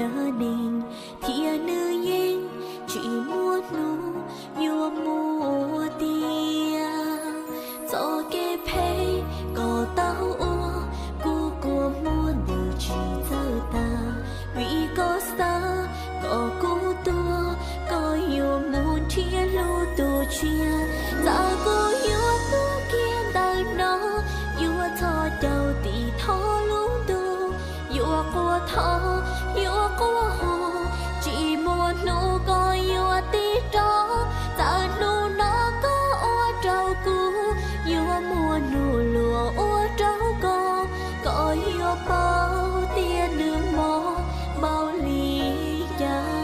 dab neeg, thiab nws yeej tsis muaj hnub yuav muaj tiag. Txoj kev phem koj tau ua, kuv kua muag ntws tsis txawj tas, vim koj xav kom kuv tuag, koj yuav mus nrhiav hlub tus tshiab. Txawm kuv yuav tuag kiag ntawm no, yuav txhos caug tim thoob lub ntuj, yuav quaj thov, yuav quaj hu, tsis muaj hnub koj yuav tig rov. Txawm hnub no koj ua rau kuv, yuav muaj hnub luag ua rau koj, koj yuav paub tias nws mob npaum li cas.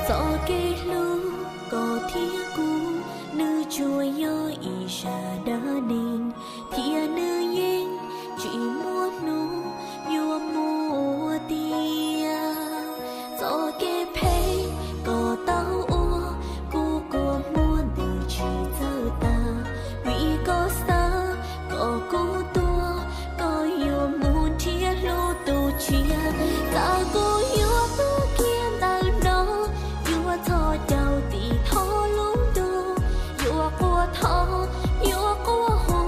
Txoj kev hlub koj thiab kuv, nws tsuas yog ib zaj dab neeg, thiab nws yeej tsis muaj hnub yuav muaj tiag. Txoj kev phem koj tau ua, kuv kua muag ntws tsis txawj tas, vim koj xav kom kuv tuag, koj yuav mus nrhiav hlub tus tshiab. Txawm kuv yuav tuag kiag ntawm no, yuav txhos caug tim thoob lub ntuj, yuav quaj thov, yuav quaj hu,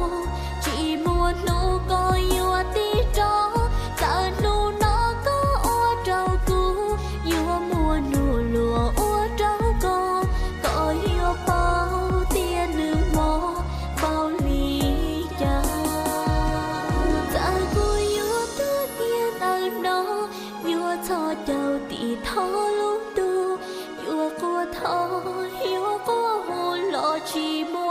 tsis muaj hnub koj yuav tig rov. Txawm hnub no koj ua rau kuv, yuav muaj hnub luag ua rau koj, koj yuav paub tias nws mob npaum li cas. Txawm kuv yuav tuag kiag ntawm no, yuav txhos caug tim thoob lub ntuj, yuav quaj thov, yuav quaj hu los tsis muaj